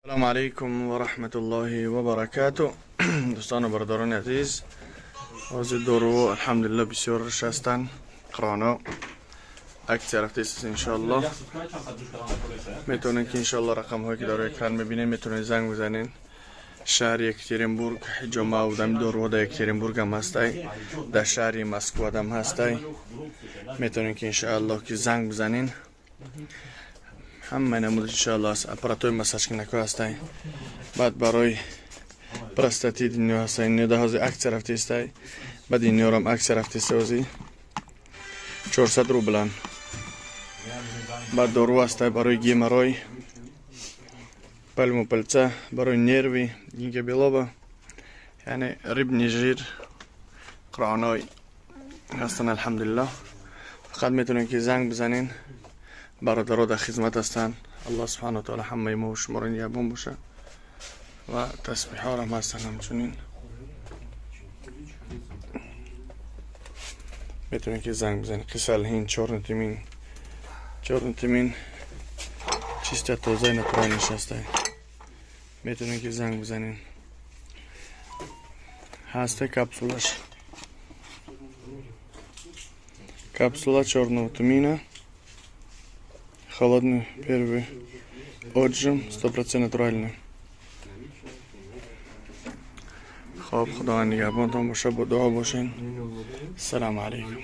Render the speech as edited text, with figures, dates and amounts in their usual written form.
سلام علیکم و رحمت الله و برکاته. دوستان و برادران عزیز، حاضر دارو الحمدلله بسیار رش هستند. قرانا акция рафта است انشالله. میتونین که انشالله رقم هایی که در اکران میبینین میتونین زنگ بزنین. شهر یکترینبورگ جمعه و دم دارو در یکترینبورگ هم هستی، در شهر مسکو هم هستی. میتونین که انشالله که زنگ بزنین. همه نمود انشالله است. اپراتوی مساج کنکو هستی. بعد برای پرستاتیت اینو هستی، اینو در حوزه акция рафта истай. بعد اینو هم акция рафта истай، 400 рублан. بعد دارو هستی برای геморрой، пальму пальца، برای нервы، ginkgo biloba، یعنی рыбный жир، قرآنای هستن الحمدلله. فقط میتونین که زنگ بزنین، برادرها در خدمت هستن. الله سبحانه و تعالی همه ما و شما را نگهبان باشه. و تسبیح ها هم هستن، همچنین میتونین که زنگ بزنین. قسط الهند، чёрный тмин، чёрный тмин чисто تازه натурал نشسته، میتونین که زنگ بزنین. هسته کپسولش، капсула черного тмина، холодный первый отжим، 100% натуральный. خب، خداوند نگهبانتان باشه، با دعا باشین. سلام علیکم.